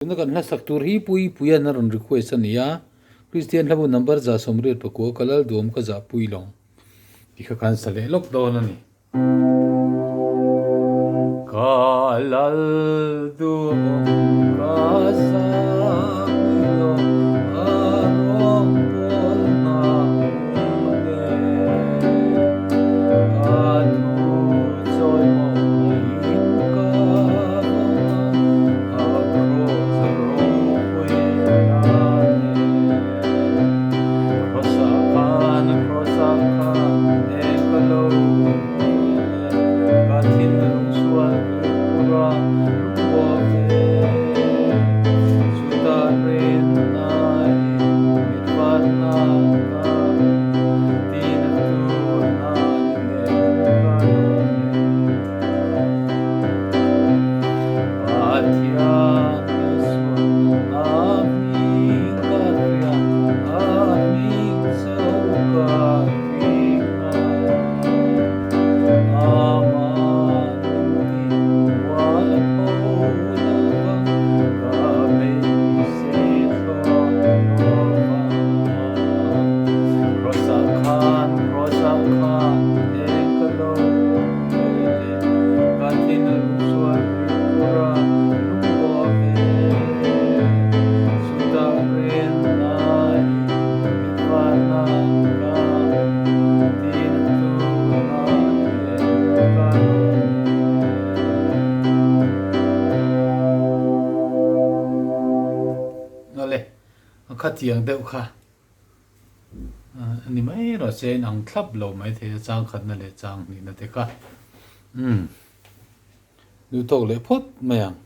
Tuna kan hlasak tur hi Pui Puian a rawn request a ni a, Kristian hlabu number 189 ka lal duam ka zah pui lo tih kha kan sa leh lawk dawn a ni. Ka lal duam ka zah pui lo a rawng pawl hna u le a thu chawi mawiin ka vawng a. Pathian Isua a hming ka hria, a hming cho ka ring a. Amah nunti mual pho lova, ka beisei thlawt lova. Kross-ah khan, Kross-ah khan, eng ka lo hmu. Ka thinlung sual rilpura lungbaw ve chutah rinna in mitvarna ka tin tuna nen ka lawm e. Awle, a khatiang deuh kha. A ni mai erawh che in ang thlap lo mai thei a chang khatna leh chang hnihna te kha umm duhtawk leh phawt mai ang.